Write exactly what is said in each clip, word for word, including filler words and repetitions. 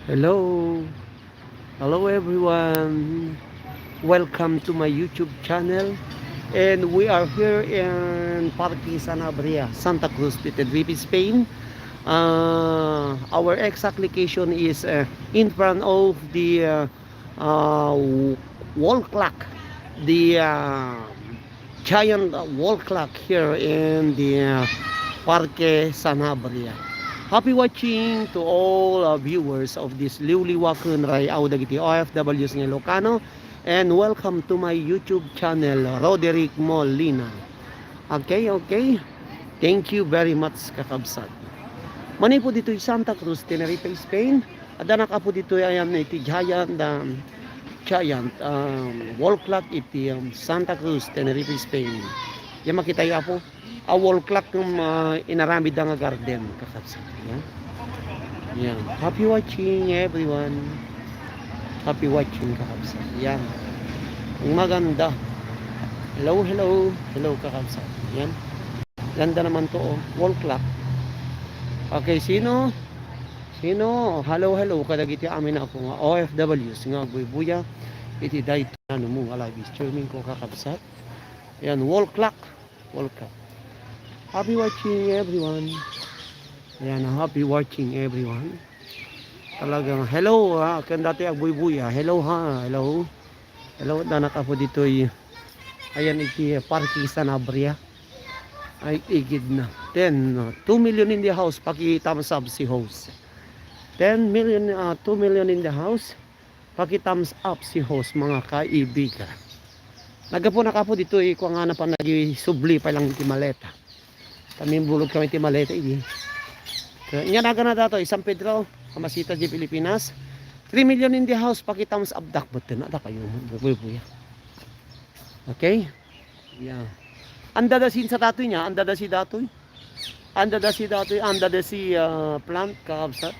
Hello. Hello, everyone. Welcome to my YouTube channel. And we are here in Parque Sanabria, Santa Cruz de Tenerife, Spain. Uh, our exact location is uh, in front of the uh, uh, wall clock, the uh, giant wall clock here in the uh, Parque Sanabria. Happy watching to all uh, viewers of this Liwliwa Kunray Aw dagiti O F Ws nga Ilocano, and welcome to my YouTube channel, Roderick Molina. Okay, okay. Thank you very much, kakabsat. Manipud ditoy Santa Cruz, Tenerife, Spain. Adda nakapu ditoy ayan iti giant, um, giant, um, wall clock iti, um, Santa Cruz, Tenerife, Spain. Yan makita, apo. A wall clock nga, uh, inaramid nga garden, kakabsat. Yan. Yan. Happy watching, everyone. Happy watching, kakabsat. Yan. Ang maganda. Hello, hello. Hello, kakabsat. Yan. Ganda naman to, oh. Wall clock. Okay, sino? Sino? Hello, hello. Kadagiti amin ako nga O F Ws nga agbuybuya iti daytoy nga live streaming ko, kakabsat. Yan, wall clock. Wall clock. Happy watching, everyone. Yan, happy watching, everyone. Talagang hello, ha. Ken daytoy agbuybuya. Hello, ha. Hello. Hello, adda nakapu ditoy. Ayan iti Parque Sanabria. Ay, igid na. Ten, uh, two million in the house, paki-thumbs up si host. Ten million, uh, two million in the house, paki-thumbs up si host, mga kaibigan. Naggapu nakapu ditoy, kung nga napan nagisubli pa lang iti maleta. Kami bulog kami ti maleta idi. Kaya, nya nagan na dato, San Pedro, Amasita di Pilipinas. Three million in the house, paki-thumbs up dak, betten na da kayo, bubuy-buya. Okay? Yeah. Anda da sin sa datoy niya, anda da si datoy. Anda da si datoy, anda da si, ah, plant, kakabsat.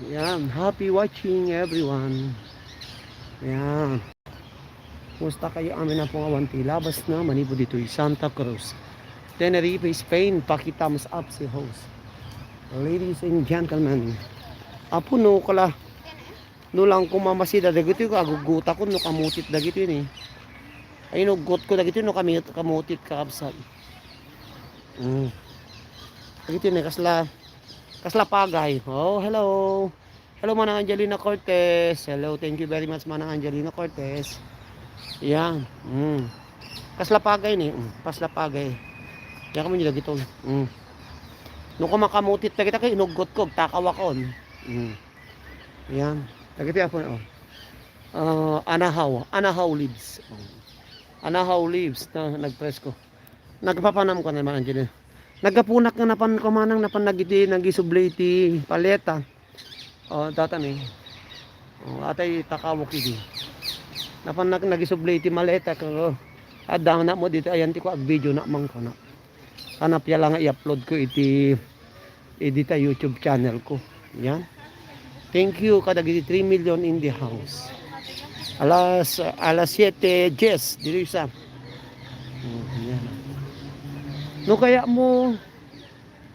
Yan, happy watching, everyone. Yan. Kumusta kayo amin a pungawan ti labas na manipud ditoy Santa Cruz, Tenerife, Spain? Paki-thumbs up si host. Ladies and gentlemen, apo no kala, no lang ko mamasida dagitoy, agugutakon no kamutit dagitoy ni. Ay, inuggot ko dagitoy no kami-, kamutit, kakabsat. Mm. Dagitoy ni, kasla, kasla pagay. Oh, hello. Hello, Manang Angelina Cortez. Hello, thank you very much, Manang Angelina Cortez. Yan. Mm. Kasla pagay ni. Mm. Kasla pagay. Yan kamo nila gito. Mm. No ko makamutit na kita kay inuggot ko, agtakawakon. Mm. Yan. Dagiti apo, oh. Ah, anahaw. Anahaw leaves. Oh. Anahaw leaves na nagpresko. Nagpapanam ko naman, Angelina. Naggapunak nga napan ko manang, napan nagiti, nagisubli iti paleta. Oh, data ni. Oh, atay takawok idi. Napan nag-, nagisubli iti maleta ko. Adda na mo dito, ayan ti ko ag-video na man ko na. Kanapya lang nga i-upload ko iti, iti ta YouTube channel ko. Yan. Thank you kadagiti three million in the house. Alas, alas siete dies, diri sa. Oh, yan. No kaya mo,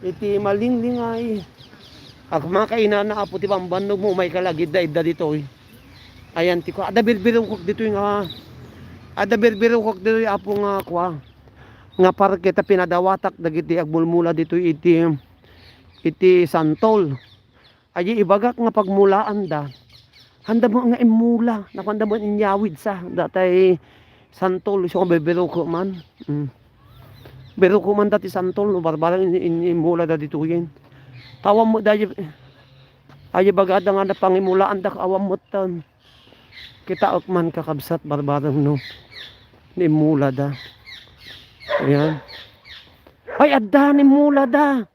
iti malinglingay. Ag makainana apo ti bambannog mo, umay ka lagi, idda, idda ditoy. Ayan ti ko, adda birbirukok ditoy nga, adda birbirukok ditoy apo nga kua, nga parke ta pinadawatak dagiti agmulmula ditoy iti, iti santol. Adi ibagak nga pagmulaanda. Handa mo nga immula, napanda mo inyawid sa, datay santol, isu nga bibiruko man. Mm. Biruko man dati santol, no, barbarang in, in, immula da ditoyen. Tawam mo da, adi bagada nga napangimulaanda, awam mo tan. Kitaek man kakabsat, barbarang, no, ni immula da. Ayan. Ay, adda, ni immula da.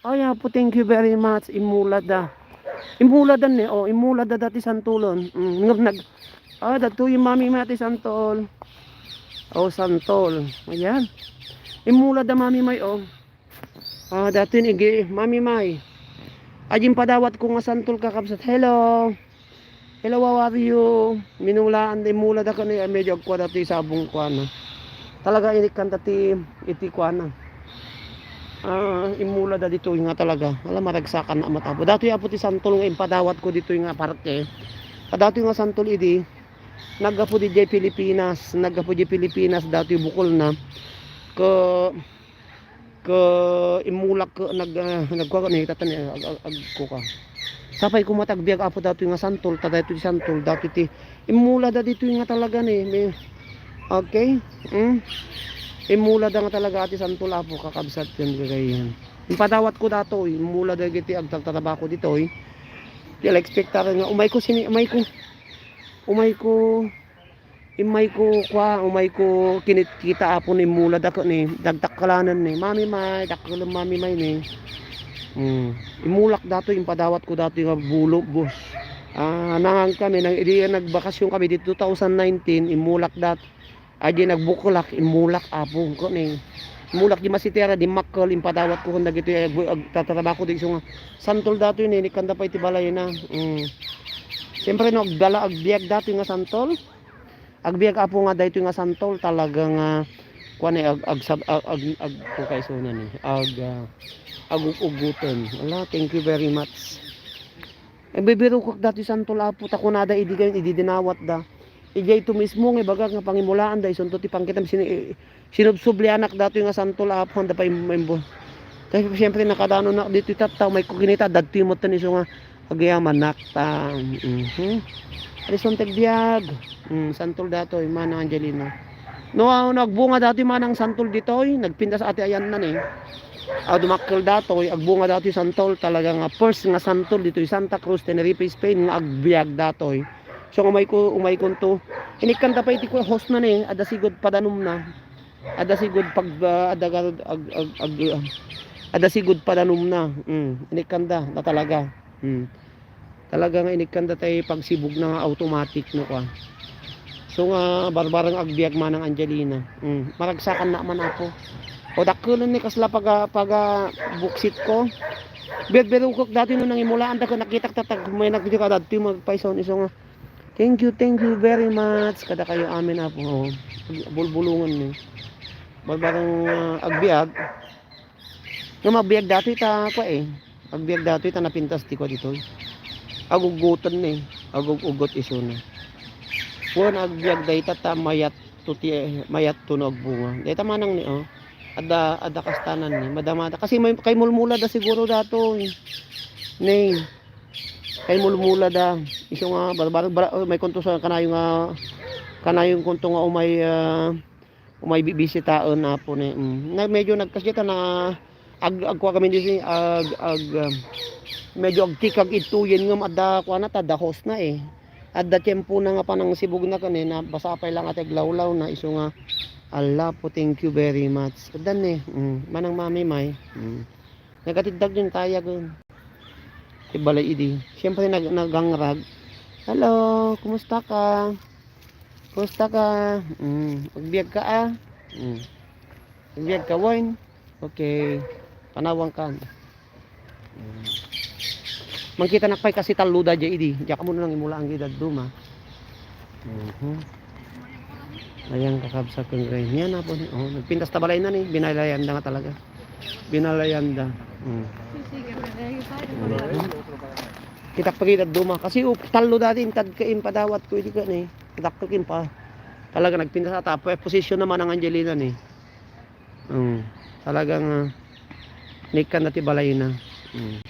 Ay, apo, thank you very much. Immula da. Immula da ni, oh, immula da dati santolon. Mm, ngem nag-, ah, datoy Mami May ti santol. Oh, santol. Ayan. Immula da Mami May, oh. Ah, dati ni gi-, Mami May. Ajin padawat ko nga santol, kakabsat. Hello. Hello, how are you? Minulaan, immula da kano, eh, medyo agkua dati sabong kuana. Talaga inikkan dati iti kuana. Ah, immulada ditoy nga talaga. Ala, maragsakan na met, Apo. Datoy, Apo, ti santol nga impadawatko ditoy nga parke. Kadatoy nga santol idi, naggapu didiay Pilipinas, naggapu didiay Pilipinas, datoy bukolna. Ke, ke immulak ke nag, ah, nagkuha ni tatan, ag, ag, agkuha. Sapay ko met agbiag, Apo, datoy nga santol, ta datoy ti santol, datoy ti immulada ditoy nga talaga ni, may, okay? Mm. Immulada nga talaga ti santol, Apo, kakabsat, ken gagayyem. Impadawatko datoy, immulada dagiti agtatrabaho ditoy. Di la expectar nga umayko sini-, umayko. Umayko, imayko, kua, umayko kinitkita, Apo, ni immulada ket ni, dagdakkelanen ni. Mami May, dakkelem Mami May ni. Mm. Immulak datoy, impadawatko datoy nga bulo, boss. Ah, nangan kami, nang idi nagbakasyon kami di two thousand nineteen, immulak dat-, ay, di nagbukelak, immulak, Apo, ket ni. Immulak di masitera, di makkel, impadawatko ken dagitoy ag-, agtatrabaho di isu nga santol datoy ni, inikkanda pay ti balayna. Mm. Siyempre, no, agdala, agbiag datoy nga santol. Agbiag, Apo, nga daytoy nga santol, talaga nga, kuan, eh, ag-, agsab-, ag-, ag-, ag-, kung kaisunan, eh, ag-, ah, agug-ugoten. Ala, thank you very much. Agbibirokek datoy santol, Apo, ta kunada idi gayam, idi dinawatda. Idiay to mismo nga ibaga nga pangimulaanda, isunto ti pangkitam, sini-, eh, sinubsublianak datoy nga santol, Apo, anda pa im-, imbo-, ta siyempre, nakadanonak ditoy tatta, umayko kinita, dadtoy metten isu nga agyamanak ta, mhm. Horizonte agbiag. Mm, santol datoy, Manang Angelina. No, ah, no, agbunga datoy, Manang, santol ditoy, nagpintas Ate Ayanna ni. Ah, dumakkel datoy, agbunga datoy santol, talaga nga first nga santol ditoy Santa Cruz, Tenerife, Spain, nga agbiag datoy. So, umayko, umaykonto. Inikkanta pay ti ku-, hostna ni, adda sigud padanumna. Adda sigud pag, ah, adda garud, ag, ag, ag, ah, adda sigud padanumna. Mm, inikkanda, na talaga. Mm. Talaga nga inikkanda tay pagsibugna nga automatic no, kuan. So nga barbareng agbiag, Manang Angelina. Mm, maragsakan na man, Apo. O, dakkelon ni kasla paga-, paga-buksitko. Birbirokek datoy no nangimulaanda ket nakitak tatag-, may nagdika dadtoy magpayson isu nga. Thank you, thank you very much. Kadakayo amin, Apo. O, bulbulongen ni. Barbareng, ah, agbiag. Nga magbiag datoy ta, kua, eh. Agbiag datoy ta napintas ti kua ditoy. Aguggoten ni, agug-uggot isuna. Wen agbiag dayta ta mayatto ti, mayatto no agbunga. Dayta manang ni, o. Adda, adda kastanan ni, madamada. Kasi may, kay mulmulada siguro datoy. Ni, kay mulmulada. Isu nga, barbar-, bara-, o, maykonto sa kanayon nga, kanayon konto nga umay, ah, umay bibisitaen, Apo, ni, mm. Na, medyo nagkasdiay ta na ag-, agkua kami ditoy, ag-, ag-, um, medyo agtikag idtoyen ngem adda kuana ta, adda hostna, eh. Adda tiempona nga panangsibugna ken, eh, nabasa pay la nga ti aglawlawna, isu nga, ala po, thank you very much. Addan, eh, mm, manang Mami May, mm. Nagatiddagdin tayagen. Ti balay idi. Siyempre, nag-, nagangrag. "Hello, kumusta ka? Kumusta ka? Mm, agbiag ka, ah? Mm. Agbiag ka, wen? Okay. Panawang ka." Mm. Mangkitanak pay kasi tallo da diay idi. Diak ammo no nangimulaang diay dadduma. Mhm. Ayan, kakabsat, congrats. Yan, Apo, ni. O, nagpintas ta balayna ni. Binalayanda nga talaga. Binalayanda. Mm. Kitak pay dadduma. Kasi, o, tallo dati, intad ka, impadawatko, idi ka ni. Kitak pay impa-, talaga nagpintas ata. Pu-, posisyon na Manang Angelina ni. Mm. Talagang, ah, inikkanda ti balayna. Mm.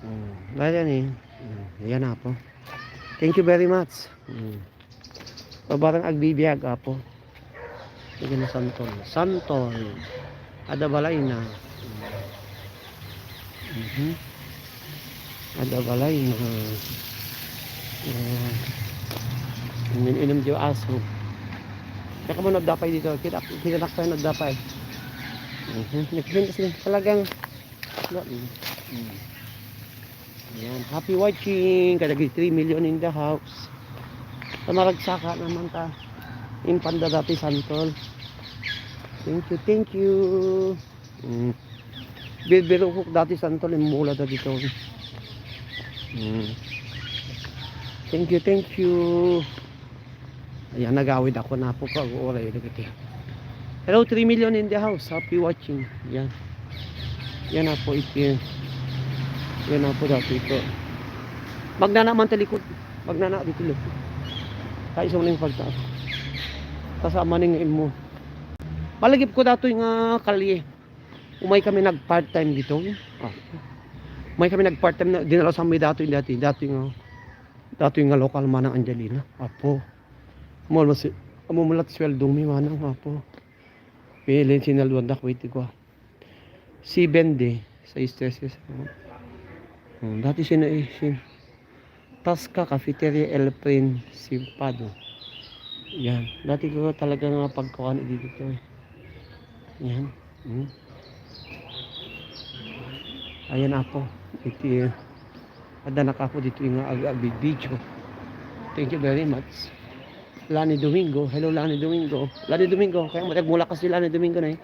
Mm. Dahil yan, eh. Mm. Yan, Apo. Thank you very much. Mm. Barbareng agbibiyag, Apo. Sige na, santol. Santol. Adda balayna. Mhm. Adda balayna. Ah. Inim-inim diay aso. Diak ammo no adda pay ditoy. Kita, kitanak pay no adda pay. Mhm. Nagpintas ni. Talagang, mm. Ayan, happy watching. Kadagiti three million in the house. Ta maragsakan na man ta. Impanda dati santol. Thank you, thank you. Mm. Birbirokek dati santol, immulada ditoy. Mm. Thank you, thank you. Ayan, nagawidakon, Apo, ka, uray dagiti. Hello, three million in the house. Happy watching. Yan. Yan na po iti. Yan na po dati ito. Magnana man talikod. Magnana dito likod. Kaya isang ning pagtaas. Kasama ning imo. Malagip ko datoy nga kalye. Umay kami nag part-time dito. Ah. Umay kami nag part-time na dinalasan mi datoy dati. Dati nga datoy nga lokal manang Angelina. Apo. Amo mas amo mulat sweldo mi manang apo. Pilin sinalduan da kwiti ko. Si Bende sa stress. Hmm, dati sino eh, si Tasca Cafeteria El Principado. Yan. Dati ko talaga nga pagkuhan dito eh. Yan. Hmm. Ayan apo. Iti eh. Adda nakapo dito nga ag-, ag-video. Thank you very much. Lani Domingo. Hello, Lani Domingo. Lani Domingo. Kaya mo, mula kasi Lani Domingo na eh.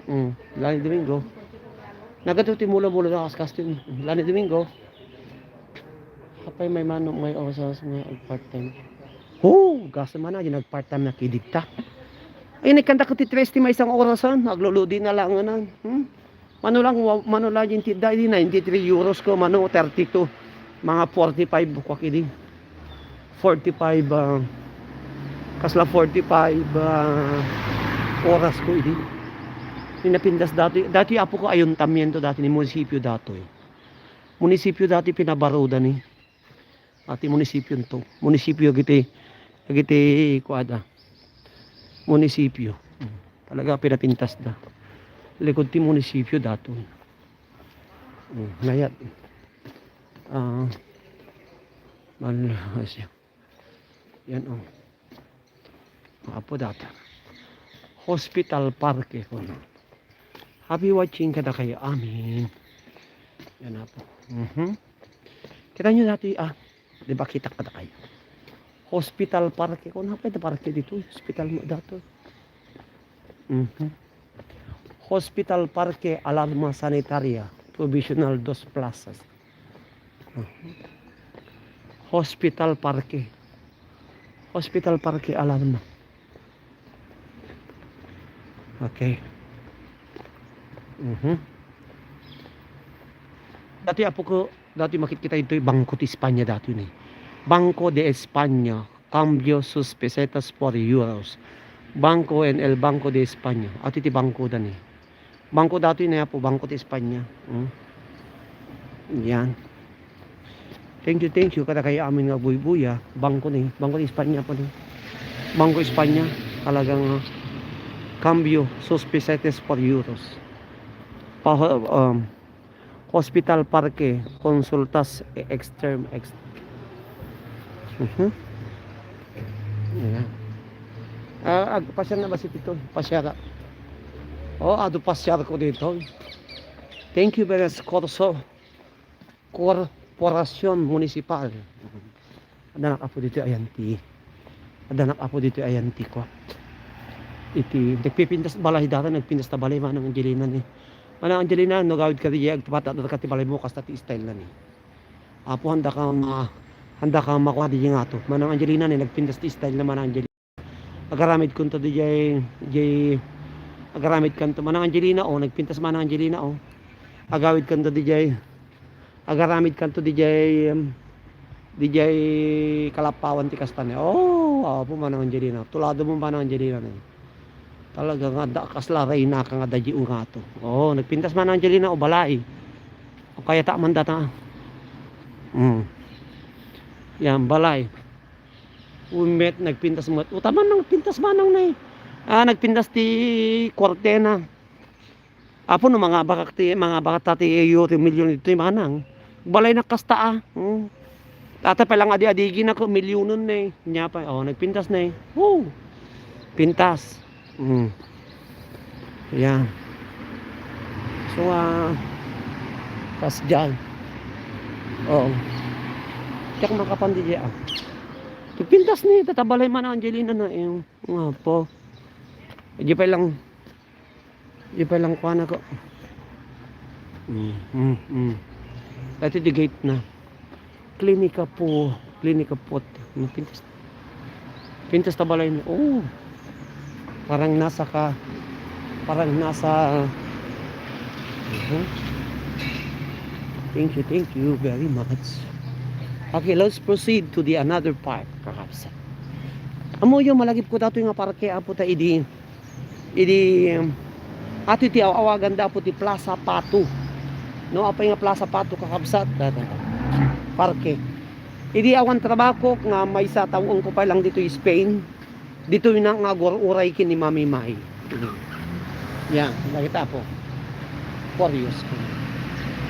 Mm, Lani Domingo. Nagato ti mula-mula na kaskas din. Lani Domingo. Apay may mano, may oras nga ag part-time. Ho, gasa man na, yung nag part-time na kidigta. Ay, nagkanta ko ti tres ti may isang orasan. Nagluludi na lang, ano. Hmm? Mano lang, wa-, mano lang yung tida, di ninety-three euros ko, mano, thirty-two. Mga forty-five ko kidi. Forty-five, ah, kasla forty-five, ah, oras ko idi. Ni napintas dati, dati apo ko ayuntamiento dati ni munisipyo datoy. Munisipyo dati pinabarudan ni. Ati munisipyo to. Munisipyo giti, giti kuada. Munisipyo. Talaga pinapintas da. Likod ti munisipyo datoy. Hmm, nayat. Ah, man, asya. Yan, oh. Apo data. Hospital Parque, kuno. Happy watching kadakayo amin. Yan, apo. Mhm. Kita nyo dati, ah. Di ba kita kadakayo? Hospital Parque, kuno, apay ti parke dito? Hospital mo dato. Mhm. Hospital Parque Alarma Sanitaria, Provisional Dos Plazas. Hospital Parque. Hospital Parque Alarma. Okay. Mhm. Dati apo ko, dati makit kita ito'y Bangko ti Espanya dati ni. Banco de España, cambio sus pesetas por euros. Banco en el Banco de España. Ati ti bangko da ni. Bangko datoy na apo, Bangko ti Espanya. Hmm. Yan. Thank you, thank you. Kada kayo amin nga buybuya, bangko ni, Bangko ti Espanya po ni. Bangko Espanya, talagang, ah, cambio, sus pesetas por euros. Pa, um, Hospital Parque, consultas, e-, exterm, ex-, Mhm. Ayan. Ah, ag-, pasyar na ba si Tito? Pasyar. Oh, adu pasyar ko dito. Thank you very much, Corso. Corporacion Municipal. Adda nakapo dito ayan ti. Adda nakapo dito ayan ti ko. Iti, nagpipintas balay data, nagpintas ta balay, Manang Angelina ni. Manang Angelina, no gawid ka di, agtapat-tapat ka ti balay mo, kasta ti style na ni. Apo, handa ka ma-, handa ka makuha di nga to. Manang Angelina ni, nagpintas ti style na Manang Angelina. Agaramid kunto di jay, jay, agaramid kanto. Manang Angelina, oh, nagpintas Manang Angelina, oh. Agawid kanto di jay, agaramid kanto di jay, um, di jay kalapawan ti kastane. Oh, apo Manang Angelina. Tulado mo Manang Angelina ni. Talaga nga da, kasla reyna ka nga da di ungato. Oh, nagpintas Manang Angelina, oh, balay. O kaya ta man data. Mm. Yan, balay. Umet, nagpintas met. Utaman nang pintas manang na eh. Ah, nagpintas ti kwartena. Apo no, mga bakak ti, mga bakak ta ti euro, ti milyon ito, manang. Balay na kasta, ah. Hmm. Tata pa lang adi-adigi na ko, milyonon na eh. Nya pa, oh, nagpintas na eh. Woo! Pintas. Hmm. Yan. So, ah, kas dyan. Oo. Tiyak makapan di dyan, ah. Pagpintas ni, tatabalay man Angelina na, eh. Nga po. Di pa lang, di pa lang kuha na ko. Mm, mm, mm. Dati di gate na. Klinika po, klinika po. Pintas, pintas ta balay ni. Oh. Parang nasa ka, Parang nasa, Mhm. Thank you, thank you very much. Okay, let's proceed to the another part, kakabsat. Ammoyo, malagipko datoy nga parke, apo, ta idi, idi, um, ato iti aw-awagan da, apo, ti Plaza Pato. No, apay nga Plaza Pato, kakabsat? Data. Parke. Idi awan trabahok nga maysa, tawenko pay lang ditoy Spain. Ditoy na nga agur-uray ken ni Mami May. Yan, nakita po. Curious.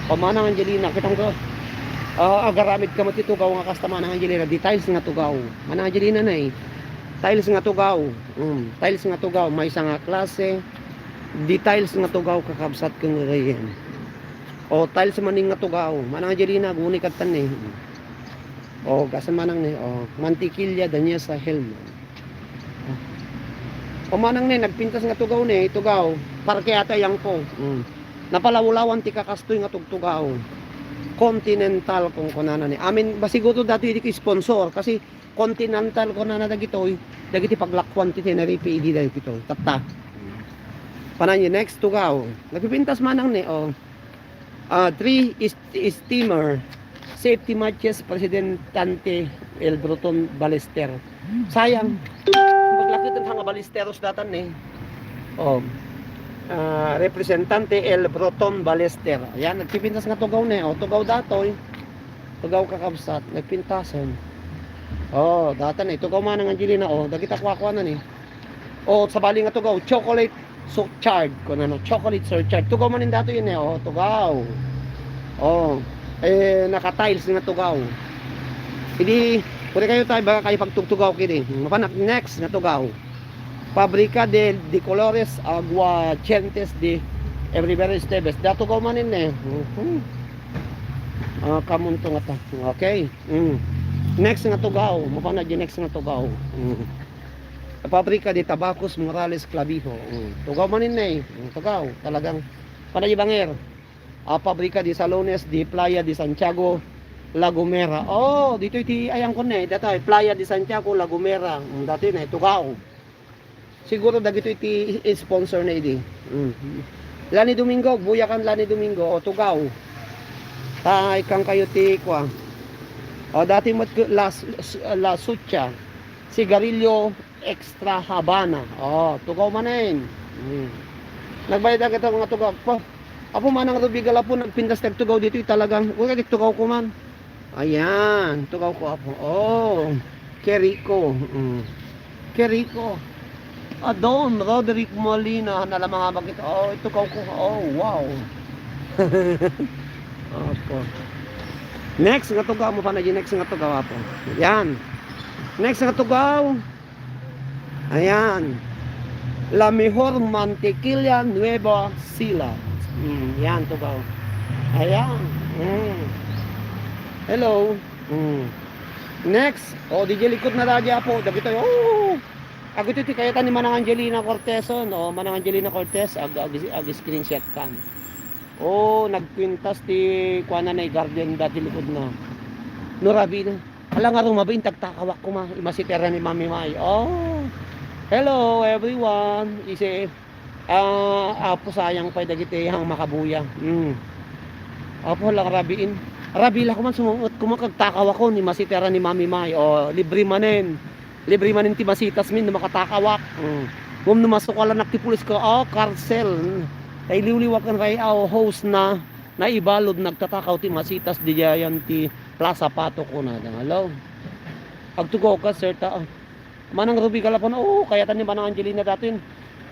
O, Manang Angelina, kitang ko. Ah, agaramid ka mo ti tugaw nga kasta, Manang Angelina. Di tiles nga tugaw. Manang Angelina na eh. Tiles nga tugaw. Mm, tiles nga tugaw. Maysa nga klase. Di tiles nga tugaw, kakabsat, ken gagayen. O, tiles manen nga tugaw. Manang Angelina, guni kadtan eh. O, gasan manang ni, o, Mantikilya, Daniesa, Helman. O, manang ni, nagpintas nga tugaw ni, tugaw. Parke ata yang ko. Mm. Napalawlawan ti kakastoy nga tugtugaw. Continental, kung kunana ni. Amin, ba siguro dati di sponsor, kasi Continental, kunana dagitoy, dagiti paglakuan ti Tenerife idi dagitoy. Tatta. Panay, next tugaw. Nagpipintas manang ni, o. Ah, three is-, steamer, safety matches, Presidente El Bruton Ballester. Sayang. Maglakit ang nga balesteros datan eh. O, ah, Representante El Bruton Ballester. Ayan, nagpipintas nga tugaw ni. O, tugaw datoy. Tugaw, kakabsat. Nagpintasan. O, datan eh. Tugaw manang Angelina. O, dagita kuakuanan eh. O, sabali nga tugaw, chocolate surcharge. Kunana, chocolate surcharge. Tugaw manen datoy ni, o, tugaw. O, eh, naka-tiles nga tugaw. Idi, pwede kayo tayo, baka kayo pagtugtugaw kini. Mapanak next nga tugaw. Pabrika de, de Colores, Aguadientes de Rivera Esteves. Da tugaw manen ni. Mhm. Ah, kamunto nga ta. Okay. Mm. Next nga tugaw. Mapanak di next nga tugaw. Mm. Pabrika de Tabacos Morales Clavijo. Mm. Tugaw manen ni. Mm, tugaw. Talagang panay bangir. Ah, Pabrika de Salones de Playa de Santiago, La Gomera. O, ditoy ti ayang ko ni. Datoy, Playa de Santiago, La Gomera. Mm, datoy ni, tugaw. Siguro dagitoy ti sponsor na idi. Mm. Lani Domingo, buyakan Lani Domingo, o, tugaw. Ta, ikkan kayo ti, kua. O, dati met ke-, La, La Sucha. Sigarilyo Extra Habana. O, tugaw manen. Hmm. Nagbayad agad ang mga tugaw. Apo, apo manang Ruby Galapon, nagpintas tagtugaw dito, talagang, uy, tugaw ko man. Ayan, tugaw ko, apo. O, Kerico. Mm. Kerico. A Don Roderick Molina, na lamang nga bakit. O, tugaw ko. O, wow. Apo. Next nga tugaw mo pa na, next nga tugaw, apo. Yan. Next nga tugaw. Ayan. La Mejor Mantequilla Nueva Sila. Mm, yan, tugaw. Ayan. Mm. Hello. Mm. Next. O, di likod na radya po. Dagito, o. Agito ti kayatan ni Manang Angelina Cortez, no? Manang Angelina Cortez, ag, ag, ag-screenshot kan. O, nagkwintas ti kuana na garden dati likod na. No, rabi na. Ala nga rumabi, intagtakawak kuma, imasitera ni Mami May. O, hello, everyone. Isi, ah, apo, sayang pay dagiti ang makabuya. Mm. Apo, lang rabiin. Rabi la kuman, sumungot kuma, kagtakawakon, imasitera ni Mami May. O, libre manen. Libre manen ti masitas min no makatakawak. Mm. Ngem no masukalanak ti pulis ka, o, karsel. Tay liwliwaken ray, aw, host na, naibalud, nagtatakaw ti masitas, didiayan ti Plaza Pato, kuna da. Hello? Agtugaw ka, sir, ta, ah. Manang Ruby Galapon, o, kayatan ni Manang Angelina datin.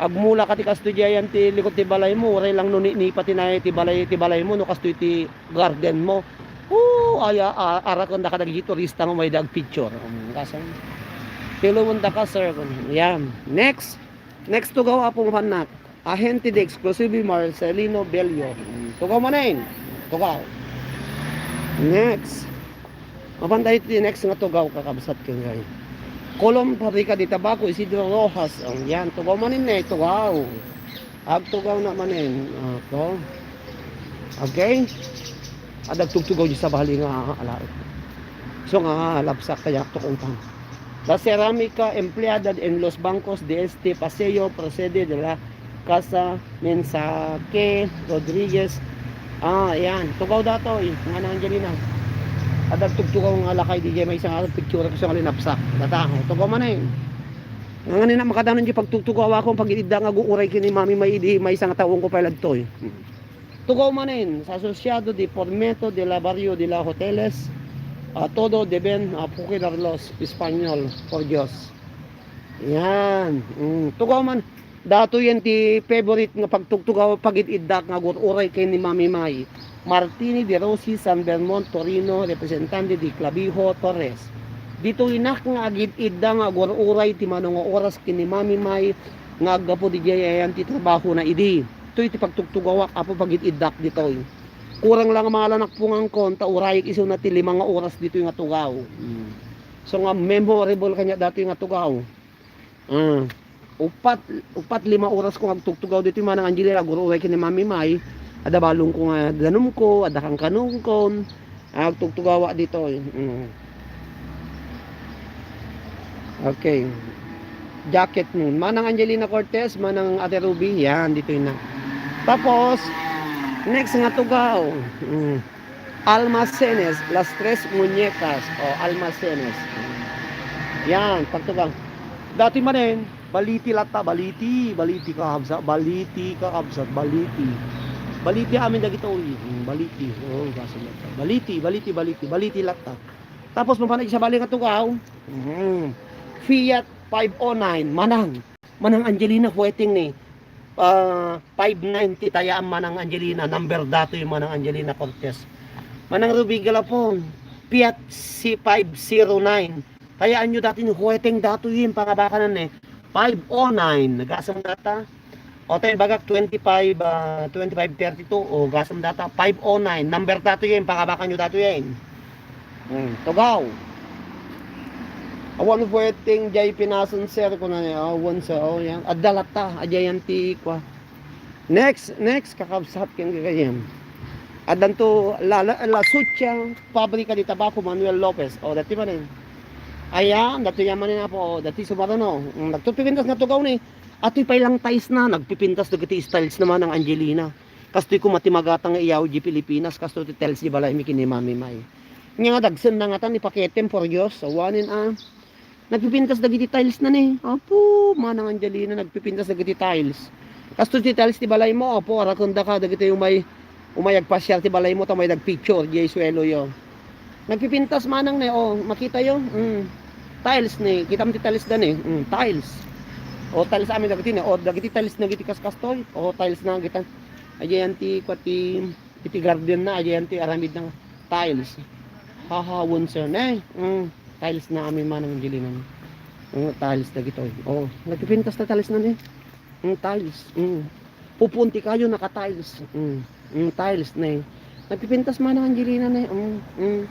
Agmula ka ti kastoy diayan ti likod ti balay mo, uray lang no ni, ni pati na ti balay, ti balay mo, no kastoy ti garden mo. O, aya, a-, araken da kadagiti turista nga mayda agpicture. Um, kasan? Tiluon da ka, sir. Yan. Next. Next tugaw, apo, mapannak. Agente de Exclusive, Marcelino Bello. Mm, tugaw manen. Tugaw. Next. Mapan tayo ti next nga tugaw, kakabsat, ken gay. Colon Fabrica de Tabaco, Isidro Rojas. O, yan, tugaw manen ni, tugaw. Agtugaw na manen. Ako. Okay? Adda agtugtugaw di sabali nga alaet. So nga, labsak kaya to kung pan. La cerámica empleada en los bancos de este paseo procede de la Casa, Mensaque, Rodriguez. Ah, ayan. Tugaw datoy, Manang Angelina. Adda tugtugaw nga lakay diay maysa nga picture ko sa nga linapsak. Data, oh, tugaw manen. Nga nganina makadanon di pagtugtugaw ako, pag-idda nga aguray ken ni Mami May idi maysa nga tawen ko pay ladtoy. Hmm. Tugaw manen, sa Asociado de Fomento de la Barrio de la Hoteles, ah, todo deben, ah, procurar los Espanyol, por Dios. Yan. Mm, tugaw man. Datoyen ti favorite nga pagtugtugaw pagid-iddak nga agur-uray ken ni Mami May. Martini, De Rossi, San Bermon, Torino, representante di Clavijo, Torres. Ditoynak nga agid-idda nga agur-uray ti mano nga oras ken ni Mami May nga aggapu didiay ayan ti trabahona idi. Toy ti pagtugtugawak, Apo, pagid-iddak ditoy. Kurang lang malan nakpungankon, ta urayek isuna ti lima nga oras ditoy nga tugaw. Mm. So nga memorable kaniak datoy nga tugaw. Ah, upat, upat, lima oras ko nga agtugtugaw ditoy, Manang Angelina, agur-uray ken ni Mami May. Adda balong ko nga danum ko, adda kankanungkon. Agtugtugawak ditoy. Mm. Okay. Jacket mo. Manang Angelina Cortez, Manang Ate Ruby, yan, ditoy na. Tapos, next nga tugaw. Mm. Almacenes, Las Tres Muñecas. O, Almacenes. Yan, pagtugaw. Datoy manen, baliti latta, baliti, baliti, kakabsat, baliti, kakabsat, baliti. Baliti amin dagitoy. Mm, baliti. O, gasem latta. Baliti, baliti, baliti, baliti latta. Tapos, mapan-, isabali nga tugaw. Mm. Fiat five oh nine, Manang. Manang Angelina, waiting ni. Ah, five nine ti tayaan, Manang Angelina, number datoy, Manang Angelina Cortez. Manang Ruby Galapon, Fiat C five zero nine. Tayaanyo datoy ni, waiting datoy, yung pangabakanan ni. Five oh nine, nagasam data. O, tayo bagak twenty-five, ah, twenty-five thirty-two, o, gasam data, five oh nine, number datoy, yung pangabakanyo datoy, yung. Hmm, tugaw. Awan pwedeng jay pinasan, sir, kuna niya. Awan sa, oh, yan. Adda latta, ajayan ti kwa. Next, next, kakabsat ken gagayem. Addanto la, la, La Sucia, Pabrika de Tabaco, Manuel Lopez. O, dati manen. Ayan, dati yan manen, Apo. O, dati sumaruno. Mm, nagtutupintas nga tugaw ni. Atoy pay lang tiles na, nagpipintas dagiti tiles na, Manang Angelina. Kastoy koma ti magatang nga iyaw di Pilipinas, kastoy ti tiles di balay mi ken ni Mami May. Nga dagsen na ngatan ni paketem, por Dios, awanen a. Nagpipintas dagiti tiles na ni. Apo, Manang Angelina, nagpipintas dagiti tiles. Kastoy ti tiles ti balay mo, apo, arakenda ka dagiti umay, umay agpasiar ti balay mo, ta may nagpicture, di ay suelo yo. Nagpipintas manang ne, o, makita yo. Mm. Tiles ne, kitam ti tiles da ne. Mm, tiles. O, tiles amin dagiti ne. O, dagiti tiles dagiti kaskastoy. O, tiles na kita. Ajayan ti, kwa ti, iti garden na, ajayan ti aramid na. Tiles. Hahawen, sir, ne. Mm. Tiles na amin manang Angelina. Mm, tiles dagitoy. O, nagpipintas ta tiles na ne. Mm, tiles. Mm. Pupuon ti kayo, naka-tiles. Mm. Mm, tiles, ne. Nagpipintas manang Angelina, ne. Mm, mm.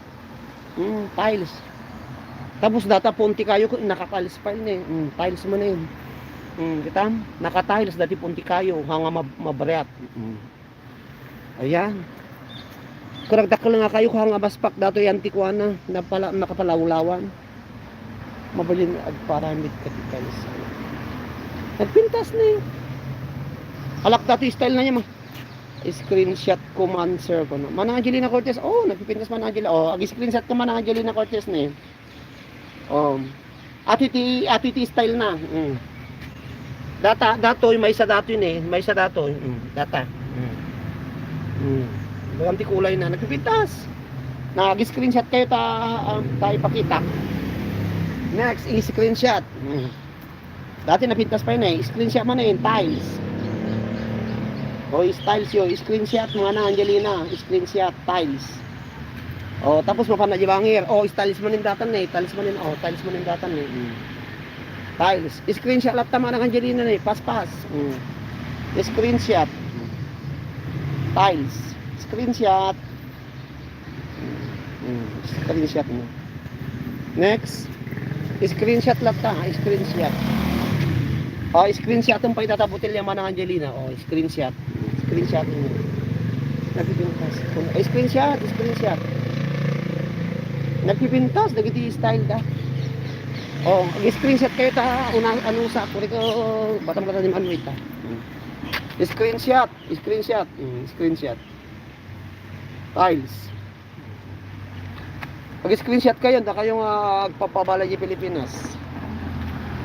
Mm, tiles. Tapos data puon ti kayo, naka-tiles pay, ne. Mm, tiles man, ne. Mm, kitam? Naka-tiles dati puon ti kayo, ha nga mab-, mabriat. Mm. Ayan. Kung nagdakkel nga kayo, kung nga maspak dato yan ti kuana, napala-, nakapalawlawan. Mabalin agparamid ka ti tiles. Nagpintas ni. Alak dato style na niya, ma. Screenshot ko man, sir, ko na. Manang Angelina Cortez, oh, nagpipintas Manang Angelina. Oh, ag-screenshot ko Manang Angelina Cortez ni. Oh. Ato iti, ato iti style na. Mm. Data, datoy, maysa datoy ne, maysa datoy. Mm, data. Mm. Mm. Bagan ti kulay na, nagpipintas. Nag-screenshot kayo ta, ah, ta ipakita. Next, i-screenshot. Mm. Dati napintas pa yun eh. Screenshot man eh, tiles. O, is tiles yo. Screenshot mo na, Angelina. Screenshot, tiles. O, tapos mapan na di bangir. O, is tiles man yung datan eh. Tiles man yung, o, tiles man yung datan eh. Mm. Tiles. Screenshot latta manang Angelina ni. Paspas. Mm. Screenshot. Mm. Tiles. Screenshot. Mm. Screenshot mo. Next. Screenshot latta, ha? Screenshot. O, screenshot ang pay tatabutil yung manang Angelina. O, screenshot. Screenshot mo. Nagpipintas. Ay, screenshot, screenshot. Nagpipintas, dagiti style da. O, screenshot kayo ta, una, ano sa, kuri ko, batang-batang ni Manuel ta. Hmm. Screenshot, screenshot, mm, screenshot. Tiles. Pag-screenshot kayo, da kayo nga agpapabalay di Pilipinas.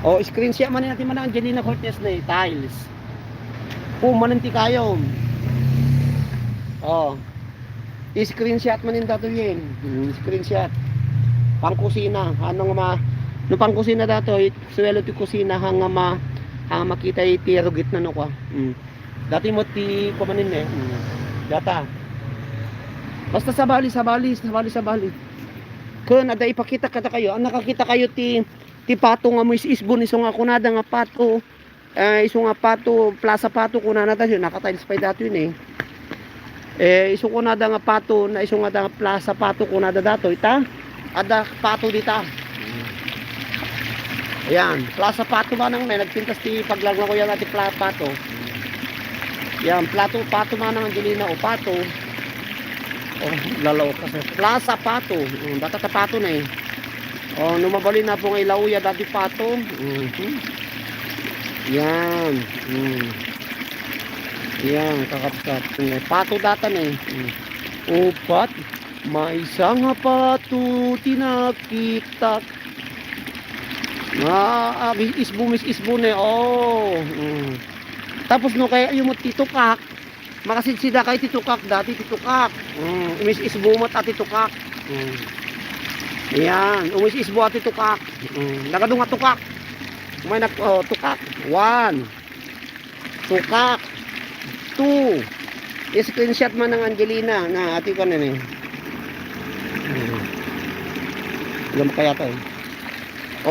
O, screenshot man natin man ang Angelina Cortez na, eh, tiles. Kung maninti kayo. O. I-screenshot man yung dato yun. Hmm, screenshot. Pangkusina. Ano nga ma-, no pangkusina dato, it-, suwelo ti kusina, hanga ma-, hanga makita iti rugit na no kwa. Hmm. Dati mo ti kumanin eh. Hmm. Data. Basta sabali, sabali, sabali, sabali. Kun ada ipakita kada kayo. Ang nakakita kayo ti, ti pato nga mo is-isbon iso nga kunada nga pato. Eh, iso nga pato, Plaza Pato, kunana tayo, naka-tiles pay dato yun eh. Eh, iso kunada nga pato, na iso nga da Plaza Pato, kunada dato, ita, ada pato dita. Ayan, Plaza Pato manang na, nagpintas ti paglaglagoyan na ti pla-, pato. Ayan, plato, pato manang Angelina, o pato. O, lalaw ka sa Plaza Pato. Mm, data ta pato na eh. O, no mabalin na po nga ilauya dati pato. Mhm. Yan. Mm. Yan, kakapsat. Mm, pato data na eh. Mm. Upat, maysa nga pato ti nakitak. Ah, ah, is-, isbo, mis-, isbo na eh. Oh. Mm. Tapos no, kaya yung ti tukak, makasidsida kayo ti tukak, dati ti tukak. Mm, umis-isbo met a ti tukak. Mm. Ayan, umis-isbo a ti tukak. Mm, nagadu nga tukak. May nag-, oh, tukak. One. Tukak. Two. I-screenshot man ng Angelina na ati ko na ni. Mm. Alam kaya to eh.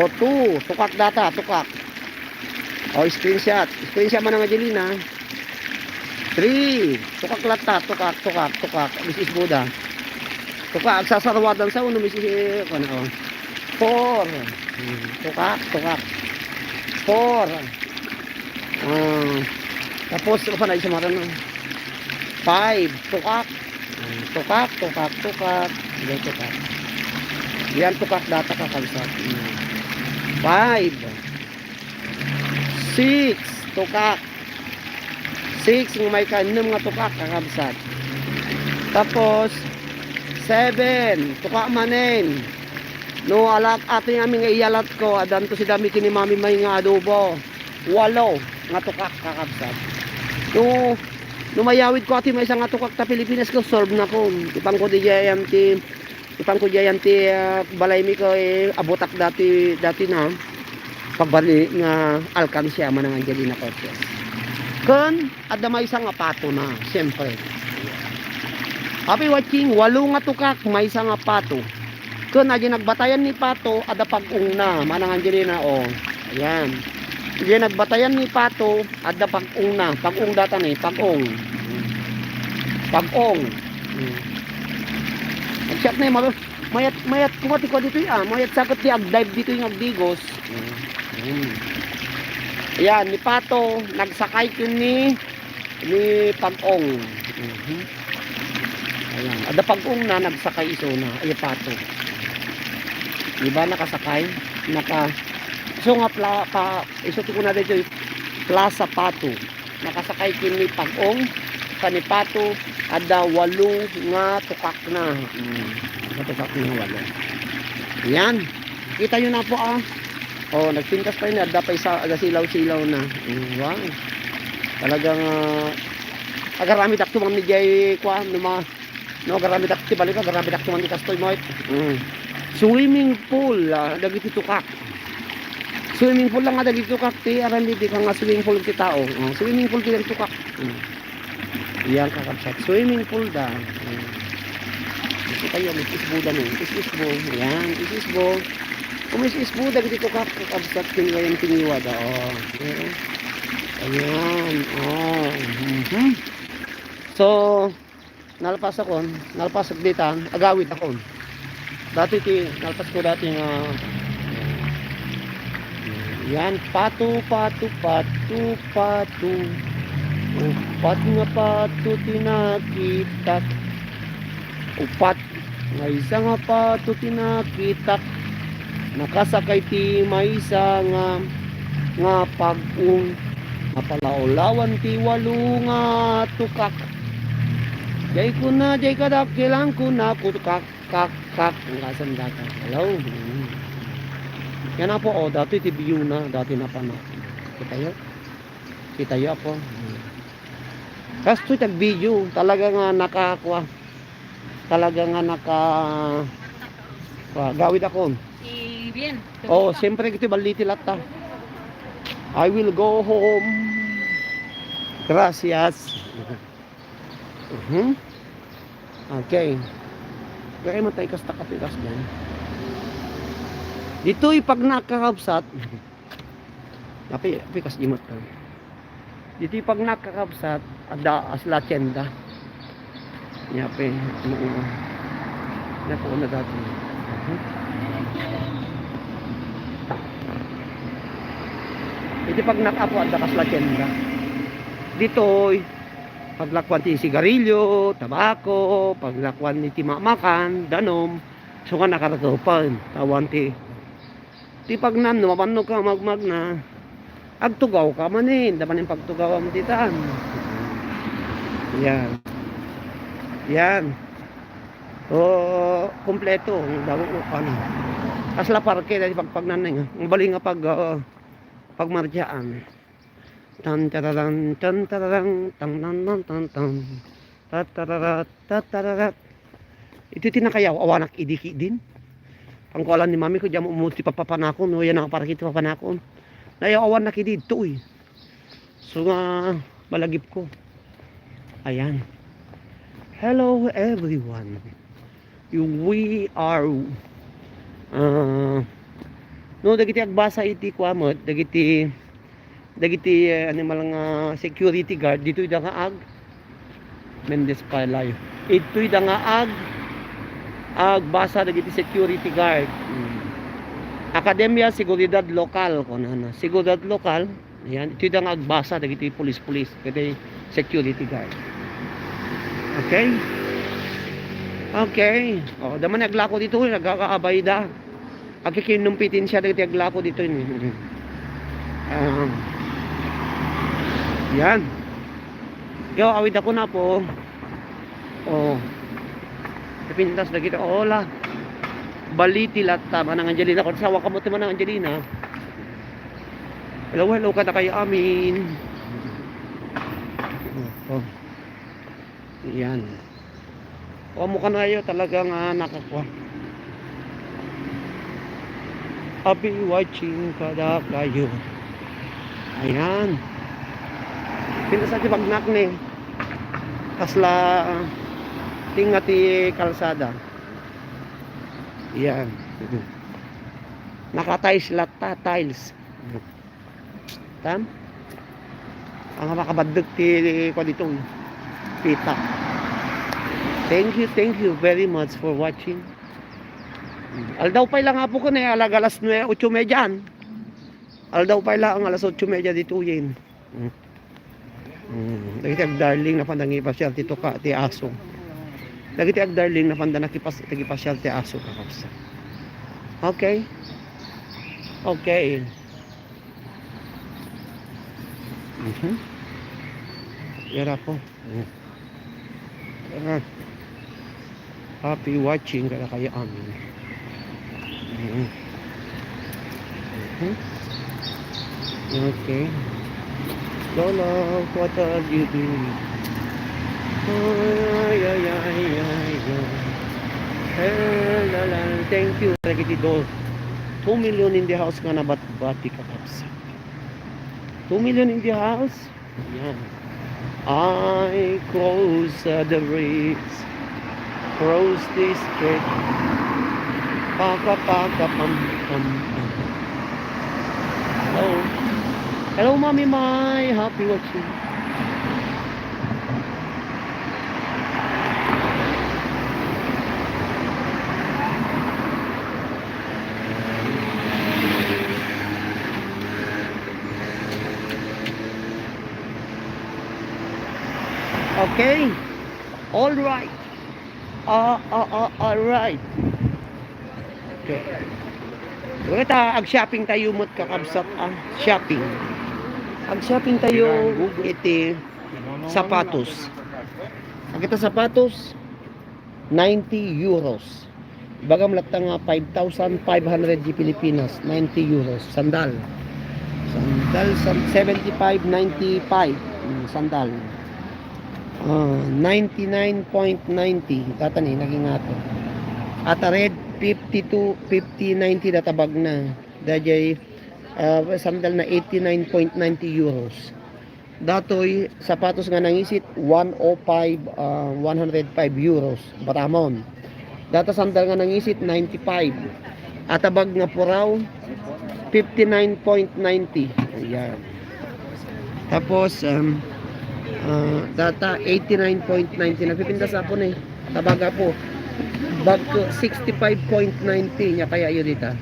O, two. Tukak data, tukak. O, screenshot. Screenshot man ng Angelina. Three. Tukak latta. Tukak, tukak, tukak. Misis Buda. Tukak, agsasarwadan sa uno, misis, eh, ano, o. Four. Hmm, tukak, tukak. Four. Ah, tapos, ano pa na, isa mata na. Five. Tukak. Hmm, tukak, tukak, tukak. Hindi, tukak. Yan, tukak, data ka, kabsat. Hmm. Five. Six, tukak. Six nga may kaennem nga tukak, kakabsat. Tapos, seven, tukak manen. No, alak, ato nga amin nga iyalat ko, adanto si dami kini Mami May nga adobo. Walo nga tukak, kakabsat. No, no mayawid ko ati maysa nga tukak ta Pilipinas ko, solve na ko. Ipan ko di jay ayan ti Ipan ko diayan ti, ah, balay mi ko, eh, abutak dati, dati na pagbali nga alkansiya man ng Angelina Cortez. Kun adda maysa nga pato na, siyempre. Happy watching, walo nga tukak, maysa nga pato. Kun adi nagbatayan ni pato, adda pag-ong na, manang Angelina, oh. Ayan. Adi nagbatayan ni pato, Adda pag-ong na, pag-ong data ni, pag-ong. Pag-ong. Hmm. Nag-shot na yung mga, mayat, mayat kumati ko dito, ah, mayat sakit di ag-dive dito yung agdigos. Hmm. Hmm. Ayan, ni Pato, nagsakay ko ni, ni Pag-ong. Mhm. Ayan, adda Pag-ong na, nagsakay iso na, ay Pato. Di ba, nakasakay? Naka, iso nga pla-, pa, iso ti kuna dito, Plaza Pato. Nakasakay ken ni Pag-ong, ken ni Pato, adda walo nga tukak na. Hmm, nga tukak na walo. Yan. Kita nyo na po, ah. Oh, nagpintas pa yun, adda pa isa, adda silaw-silaw na. Hmm, wow. Talagang, ah, agaramid ak tumang ni Jay, kwa, numa-, No, agaramidak ti balik, agaramidak ti man di kastoy mo. Mm. Swimming pool, ah, dagiti tukak. Swimming pool lang nga dagiti tukak ti aramid di ka nga swimming pool ti tao. Oh, swimming pool ti tukak. Mm. Yan, kakabsat. Swimming pool da. Mm. Ito kayo, is-isbo da mo. Is-isbo. Yan, is-isbo. Kung is-isbo, dagiti tukak, kakabsat, kiniwayan, kiniwa da. Oh. Ayan. Ayan. Oh. Mhm. So, Nalpas akon, nalpas ditan, agawid akon. Dati ti, nalpas ko dati nga, yan, pato, pato, pato, pato. Upat nga pato ti nakitak. Upat. Maysa nga pato ti nakitak. Nakasakay ti maysa nga, nga pag-ong. Napalaulawan ti walo nga tukak. Jay kuna, jay kadakkelan kuna, kutkak, kak, kak. Ang kasandatan. Hello? Mm. Yan, apo, oh, dati ti view na, dati na pa na. Kita yo? Kita yo, apo? Mm. Kastoy ti ag-video, talaga nga nakakua. Talaga nga naka, wa, gawid ako. Si Bien, Oh, tumita. Siyempre, ito, baliti latta. I will go home. Gracias. Mhm. Okay. Kaya matay kas takatikas dyan. Ditoy pag nakakabsat. Api, api kas imot ka. Ditoy pag nakakabsat, adda asla tienda. Nia, pe, ano, ano, ano, ano na dati. Mhm. Iti pag nakapo, adda kasla tienda. Ditoy, paglakuan ti sigarilyo, tabako, paglakuan iti mamakan, danom, so nga nakaragapan, tawan ti, ti pagnan, no, mapannog ka, magmagna, agtugaw ka manin, da manin pagtugawam ditan. Yan. Yan. O, kompleto, ang daw, ano. Kasla parke, dahil pagpagnan na yun. Ang bali nga pag, ah, pagmartiaan. Tan, tararan, tan, tararan, tan, tan, tan, tan, tan. Tatararat, tatararat. Iti ti nakayaw-awanak idi ki din. Pangkualan ni mami ko, diyan mo umuti papapanakon, no, yan ang parang iti papanakon. Nayaw-awanak idi, ito, eh. So, nga, malagip ko. Ayan. Hello, everyone. We are, ah, no, dagiti agbasa iti kuamot, dagiti dagiti, eh, animal nga security guard, ditoy da nga ag-, Mendez Palayo. Ditoy da nga ag-, agbasa dagiti security guard. Hmm. Akademya Seguridad Lokal, kunana. Seguridad Lokal, ayan, ditoy da nga agbasa dagiti pulis-pulis, dagiti security guard. Okay? Okay. O, da man aglako ditoy, nagkakaabay da. Agkikinumpetensya dagiti aglako ditoy ni. Ah. Yan. Yo, awid ako na po. Oh. Napintas dagiti, oh, la. Baliti latta, Manang Angelina. Kung asawa ka mo ti Manang Angelina. Hello, hello, kada kayo amin. Oh, oh. Yan. O, amo kanayo talaga nga nakakwa. Happy watching kada kayo. Ayan. Pinasa ti bagnak ni. Kasla, ah, tinga ti kalsada. Yan. Naka-tiles latta, tiles. Tam? Ang makabaddeg ti, ti, kuwan dito, eh. Pita. Thank you, thank you very much for watching. Aldaw pay lang, apo ko na, eh, alag alas nue-, otso medya, an. Aldaw pay lang, alas otso medya dito, yen. Mm. Mm. Dagiti agdarling, napanda nangipasyal ti tuka, ti aso. Dagiti agdarling, napanda nakipas-, nakipasyal ti aso, kakabsat. Okay. Okay. Mhm. Yara po. Mhm. Ah. Happy watching kada kayo amin. Mhm. Mhm. Okay. Lolo, what are you doing? Ay, ay, ay, ay, ay. Eh, la, la, thank you. Dagiti do. Two million in the house nga nabatbati, kakabsat. Two million in the house. Yan. I cross, uh, the bridge. Cross the street. Paka, paka, pam, pam, pam. Hello. Hello, Mami Mai. Happy watching. Okay. All right. Ah, ah, ah, all right. Okay. Wait, ah, ag-shopping tayo, mut kakabsat, ah. Shopping. Ag-shopping tayo iti sapatos. Agita sapatos, ninety euros. Ibagam latta nga five thousand five hundred di Pilipinas, ninety euros. Sandal. Sandal, san-, seventy-five ninety-five. Mm, sandal. Ah, ninety-nine point ninety. Data ni, naging ato. Ata red, fifty-two, fifty, ninety, data bag na. Dajay, ah, sandal na eighty-nine point ninety euros. Datoy sapatos nga nangisit, one oh five, ah, one hundred five euros. Batamon. Data sandal nga nangisit, ninety-five. Atabag nga puraw, fifty-nine point ninety. Ayan. Tapos, um, ah, data eighty-nine point ninety. Nagpipintas apo ni. Tabaga po. Bag ko, sixty-five point ninety niya kaya yun dita.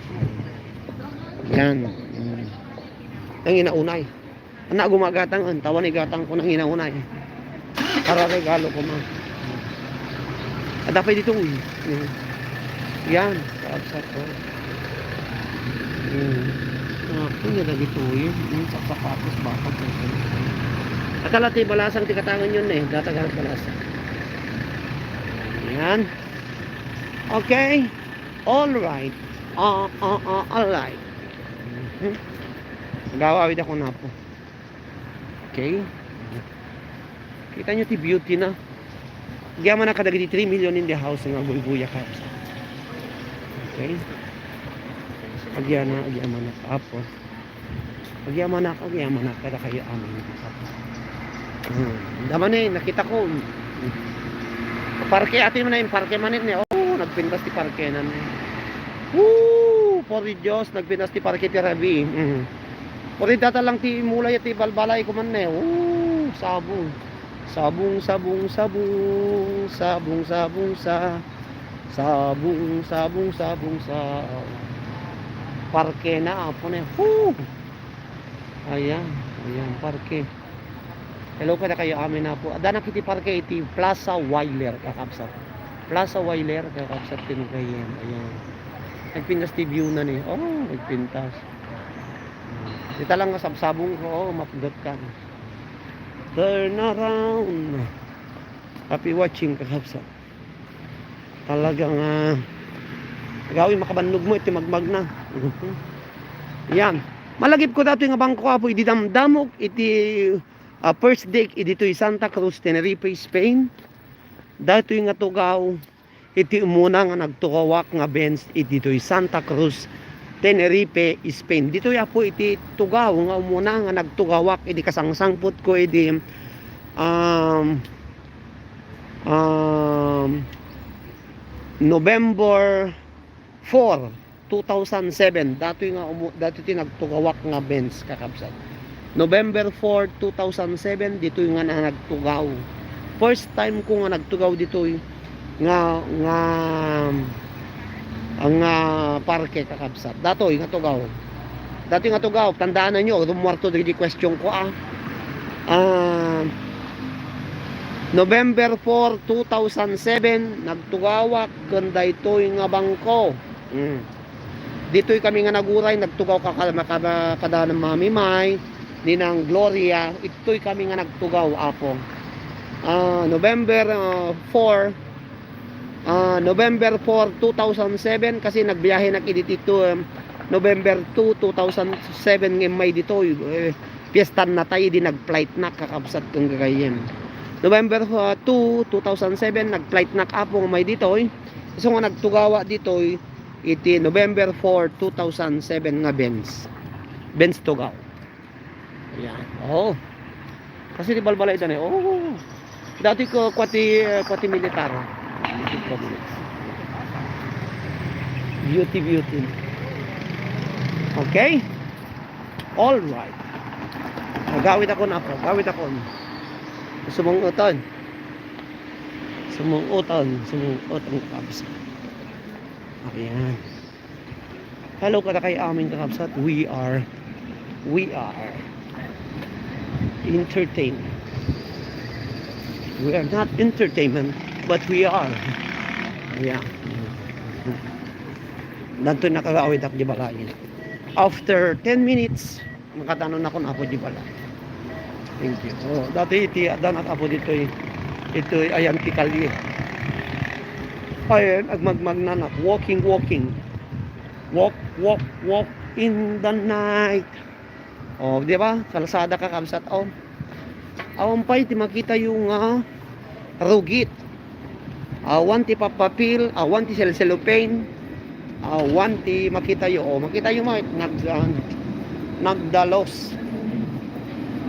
Yan. Mm. Ang inaunay. Ana, gumagatang, an, tawan igatang ko nang inaunay. Para regalo ko ma. Ada pa dito, uy. Yan. Yan. Kaabsat ko. Hmm. Ako niya dagito, uy. Yung sa sapatos, bakal. Akala ti balasang ti katangan yun eh. Datagal balasang. Yan. Okay. All right. Ah, ah, ah, all right. Mhm. Gawawid ako na po. Okay? Kita nyo ti beauty na. Agyaman na kadagiti three million in the house nga guyguya ka. Okay? Agyana, agyaman na, apo. Agyaman na, agyaman na, kada kayo amin. Hmm. Dama ni, nakita ko. Parke, ati man na yung parke manit ni. Oh, nagpintas ti parke na ni. Woo! Pori Diyos, nagpintas ti parke ti rabi. Mm. Pori data lang ti mulay ti balbalay ko man ne. Oh, sabong. Sabong, sabong, sabong. Sabong, sabong, sa. Sabong, sabong, sabong, sa. Parke na, apo ne. Woo! Ayan, ayan, parke. Hello kada kayo amin na po. Adda na kiti parke iti Plaza Weiler, kakabsat. Plaza Weiler, kakabsat, pinagayen. Ayan. Nagpintas ti view na ni. Oh, nagpintas. Ita lang nga sabsabong ko, oh, mapdot ka. Turn around. Happy watching, kakabsat. Talagang, ah, gawin makabannogmo iti magmagna. Mhm. Yan. Malagip ko datoy nga bangko, apo, idi damdamok iti, ah, first day idi toy Santa Cruz, Tenerife, Spain. Datoy nga tugaw iti umuna nga nagtugawak nga Benz idi toy Santa Cruz, Tenerife, Spain. Ditoy, apo, iti tugaw nga umuna nga nagtugawak idi kasangsangpot ko idi, um, um, November four, two thousand seven, datoy nga umu-, datoy ti nagtugawak nga Benz, kakabsat. November four, two thousand seven, ditoy nga na nagtugaw. First time ko nga nagtugaw ditoy nga, nga, nga parke, kakabsat. Datoy nga tugaw. Datoy nga tugaw, tandaan na nyo, rumuwarto dagiti question ko, ah. Ah, November four, two thousand seven, nagtugawak ken daytoy nga bangko. Mm. Ditoy kami nga naguray, nagtugaw ka, ka, ka, kada Mami May, Ninang Gloria, itoy kami nga nagtugaw, apo. Ah, November, ah, four, ah, November four, two thousand seven, kasi nagbiyahe nak idi dito, um, November two, two thousand seven nga immay ditoy, eh, fiestan na tayo, di nag-flight nak, kakabsat kong gagayen. November, ah, two, two thousand seven, nag-flight nak, apo, nga may ditoy. So nga nagtugawa ditoy, iti November four, two thousand seven nga Benz. Benz Tugaw. Ayan. Oh. Kasi di balbalay ita na. Oh. Dati ko, kwati, eh, kwati militar. Beauty, beauty. Okay? All right. Agawid ako na po. Agawid ako. Sumungutan. Sumungutan. Sumungutan, kabs. Ayan. Hello, kada kay amin, kakabsat. We are, we are entertainment. We are not entertainment, but we are. Yeah. Danto nakagawid ak di balay. After ten minutes, makatanon ako na ako di balay. Thank you. Oh, dati iti adda nak apo ditoy, itoy ayan ti kalye. Ayan, agmagmagnanak. Walking, walking. Walk, walk, walk in the night. Oh, di ba? Kalsada, kakabsat, oh. Awan pay ti makitayo nga rugit. Awan ti pappapil, awan ti cellophane, awan ti makitayo. Oh, makitayo, ma-, nag-, ah, nagdalos.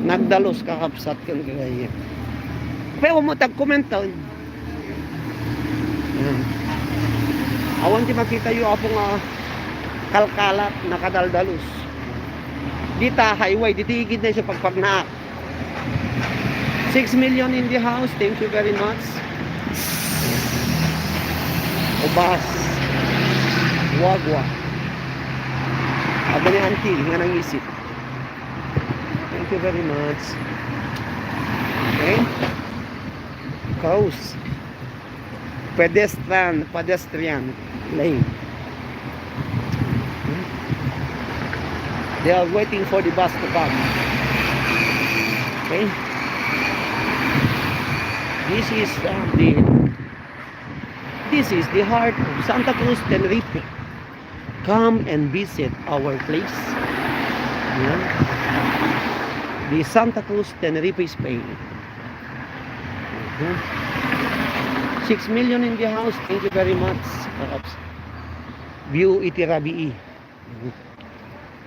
Nagdalos, kakabsat, ken kagayem. Pero mo tag-comment, oh. Yan. Awan ti makitayo, apo, nga kalkalat, nakadaldalos. Dita, highway, diti igid na isu pagpagnaak. Six million in the house, thank you very much. Ubas. Wagwa. Adda ni auntie nga nangisip. Thank you very much. Okay? Cross. Pedestrian, pedestrian lane. They are waiting for the bus to come. Okay? This is, uh, the, this is the heart of Santa Cruz, Tenerife. Come and visit our place. Yan. The Santa Cruz, Tenerife, Spain. Mhm. Six million in the house. Thank you very much, Kaps. View iti rabii. Mhm.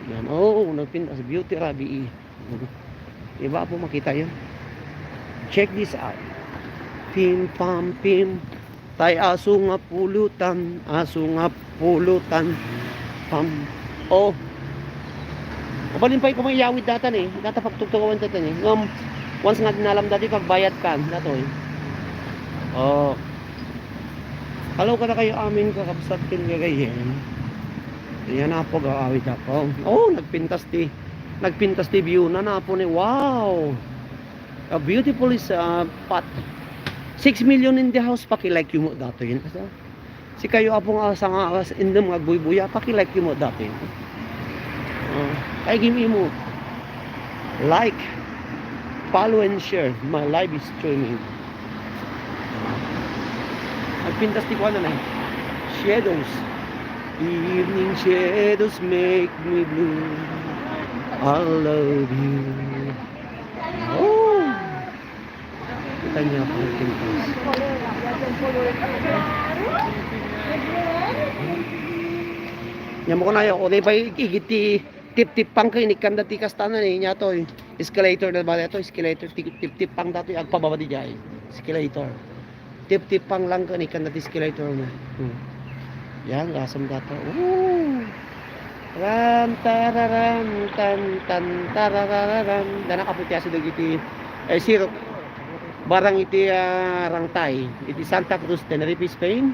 Yan. Oh, nagpintas. View ti rabii. Mhm. Diba po makita yun? Check this out. Pim, pam, pim. Tay aso nga pulutan, aso nga pulutan. Pam. Oh. Mabalin pay ko mayawid datan eh. Data pagtugtugawan datan eh. Ngam, once nga dinalam dati, kagbayad kan. Dato eh. Oh. Hello kada kayo amin, kakabsat ken gagayen. Yan apo, gaawid ako. Oh, nagpintas ti, nagpintas ti view na napo ni. Wow. A beautiful is, uh, spot. Six million in the house, paki-like yo mo dato yun. Sikayo, apo nga sanga agas indem nga agbuybuya, paki-like yo mo dato yun. Uh, kay gim imo. Like, follow and share my live streaming. Nagpintas ti kuan na eh. Shadows. Evening shadows make me blue. I love you. Oh! Kita niyo ako nagpintas. Nya mo ko na yo, o di ba igiti tiptipang ka inikkan dati kasta na ni nya to eh. Escalator na ba to? Escalator, tip-, tiptipang dato, agpababa di jay. Escalator. Tiptipang lang ka ni kan dati escalator na. Hmm. Yan, gasam dato. Ooh! Ran, tararan, tan, tan, tarararan. Dana kaputi aso dagiti, eh, sirok. Barang iti, ah, Rangtay. Iti Santa Cruz, Tenerife, Spain.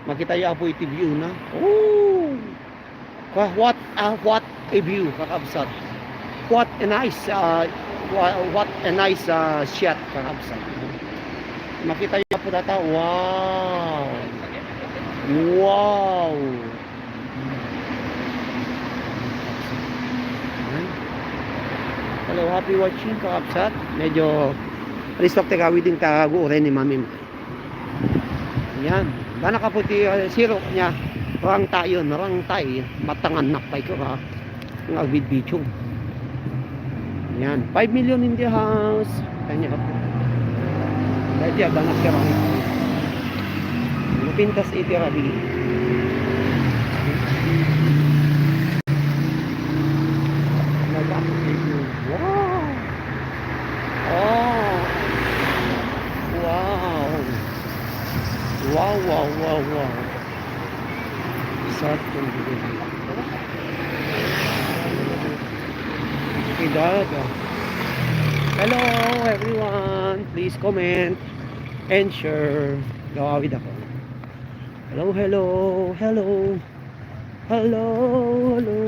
Makita yo apo iti view na. Ooh! Ka-, what, ah, what a view, kakabsat. What a nice, ah, wha-, what a nice, ah, shot, kakabsat. Makita yo po data. Wow. Wow. Hello, happy watching, kakabsat. Medyo ristok ti gawid din kaguuray ni Mami. Yan. Dana kaputi, eh, sirok nya. Rangtay yun, Rangtay. Matangan nakpay ko ka. Nga video. Yan. Five million in the house. Kanya kapo. Dahil di agana si Rangtay. Mapintas iti rabi. Nagkakaputi. Wow! Oh. Wow. Wow, wow, wow, wow. Sa ating bibig. Idada. Hello, everyone. Please comment and share. Gawawid ako. Hello, hello, hello. Hello, hello,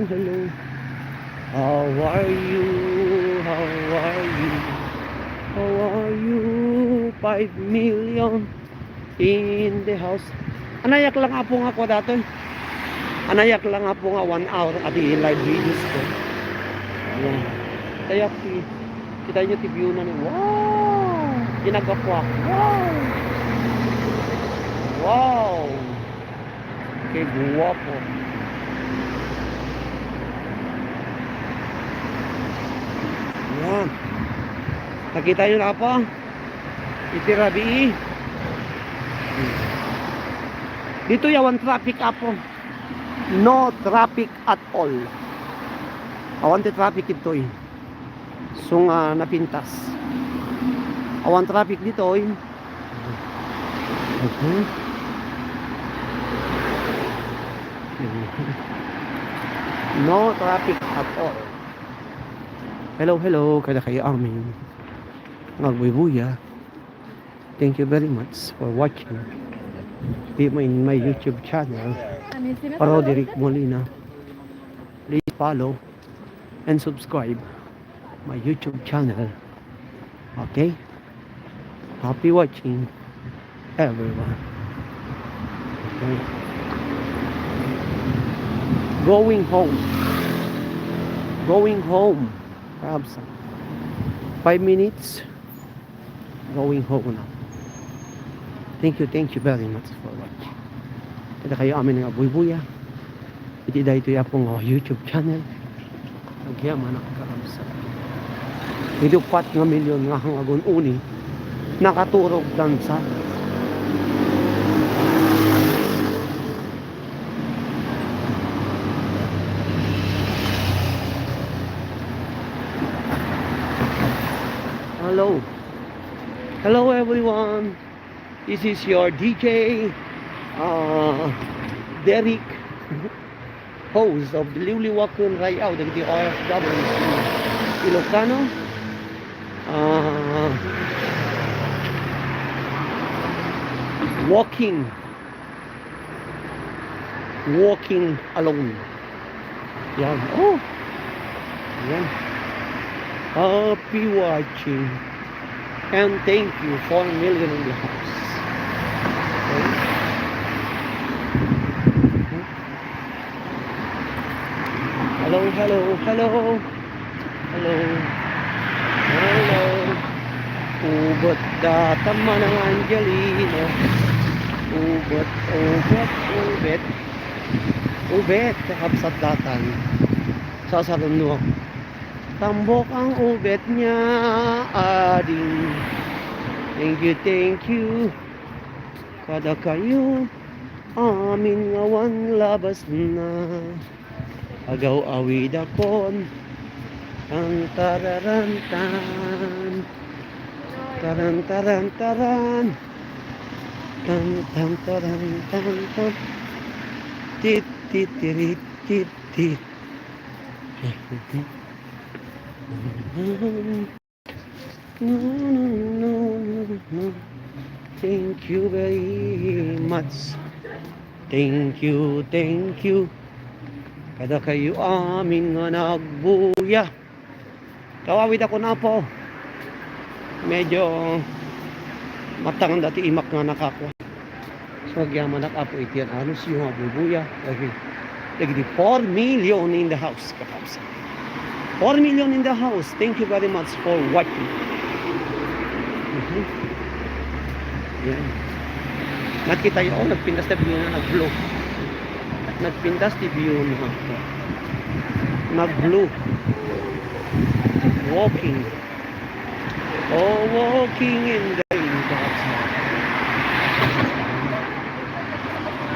hello. How are you? How are you? How are you? Five million in the house. Anayak lang apo nga kwa datoy. Anayak lang apo nga one hour adi live videos ko. Ayan. Tayak ti Kita nyo ti view na ni. Wow! Kinagapuak. Wow! Wow! Kay guwapo. Yan. Nakita nyo na, Apo? Iti rabii. Ditoy awan traffic, Apo. No traffic at all. Awan ti traffic ditoy. So nga napintas. Awan traffic ditoy. Mhm. No traffic at all. Hello, hello, kadakayo amin nga agbuybuya. Thank you very much for watching in my YouTube channel, Roderick Molina. Please follow and subscribe my YouTube channel. Okay? Happy watching, everyone. Okay. Going home. Going home. Perhaps five minutes. Going home na. Thank you, thank you very much for watching. Kadakayo amin nga agbuybuya iti daytoy, Apo, nga YouTube channel. Agyamanak, kakabsat. Iti uppat nga milyon nga agun-uni, nakaturog dansa. Hello. Hello, everyone. This is your D J, uh, Derek, host of the Liwliwakan Rayaw, the R F W Ilocano. Uh, walking, walking alone. Yan. Oh. Yan. Happy watching. And thank you, four million in the house. Okay. Hello, hello, hello. Hello. Hello. Ubet data, Manang Angelina. Ubet, ubet, ubet. Ubet, kakabsat, datan. Sasaruno. Tambok ang ubet niya, ading. Thank you, thank you. Kadakayo amin nga awan labasna. Agaw-awidakon. Tan tararan tan. Taran taran taran. Tan tan taran tan tan. Tit tit tirit tit tit. Thank you very much. Thank you, thank you. Kadakayo amin nga nagbuya. Kawawid ako na po. Medyo matangan dati imak nga nakakwa. So, agyamanak, Apo, iti anunsiayo nga agbuybuya. Dagiti, dagiti four million in the house, kakabsat. Four million in the house. Thank you very much for watching. Mhm. Yan. Nakita nyo, oh, nagpintas na view na, nag-blue. Nagpintas ti view na. Nag-blue. Walking. Oh, walking in the rain.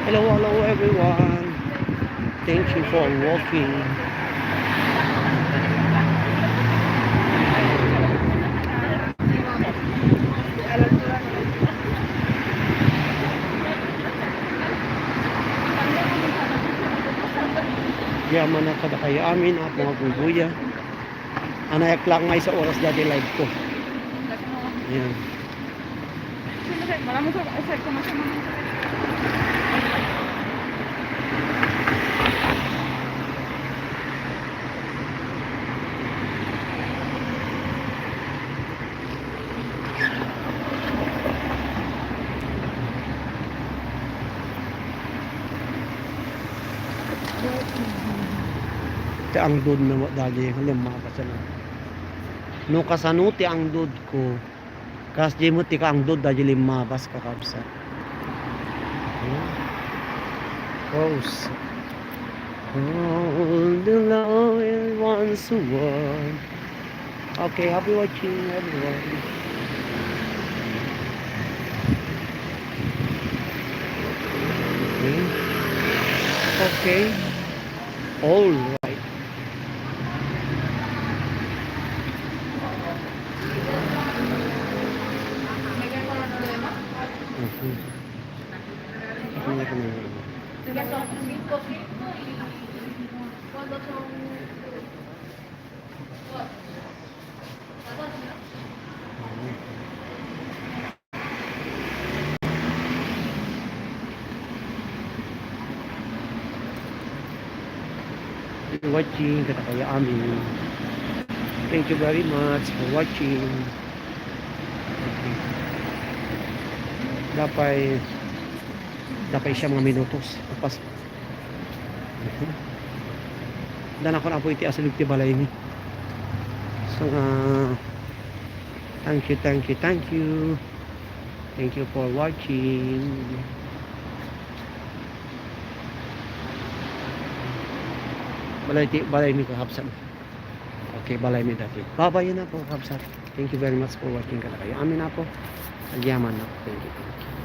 Hello, hello, everyone. Thank you for watching. Agyamanak kadakayo amin, Apo, nga agbuybuya. Anayak lang nga maysa oras dati live ko. Yan. Ti angdod na mo dali, halimbawa, sa na. No kasano ti angdodko, kas di met ti kaangdod da di limmabas, kakabsat. Hmm. Rose. All the love once more. Okay, happy watching, everyone. Okay. Okay. All right. Mhm. Ano na kami? Watching, kadakayo amin. Thank you very much for watching. Okay. Dapay, dapay siya mga minutos. Tapos, mhm. Dan ako na po iti asulog ti balay ni. So, ah, thank you, thank you, thank you. Thank you for watching. Balay ti, balay ni kakabsat. Okay, balay mi dati. Babay na po, kakabsat. Thank you very much for watching, kadakayo amin na po. Agyaman na po. Thank you, thank you.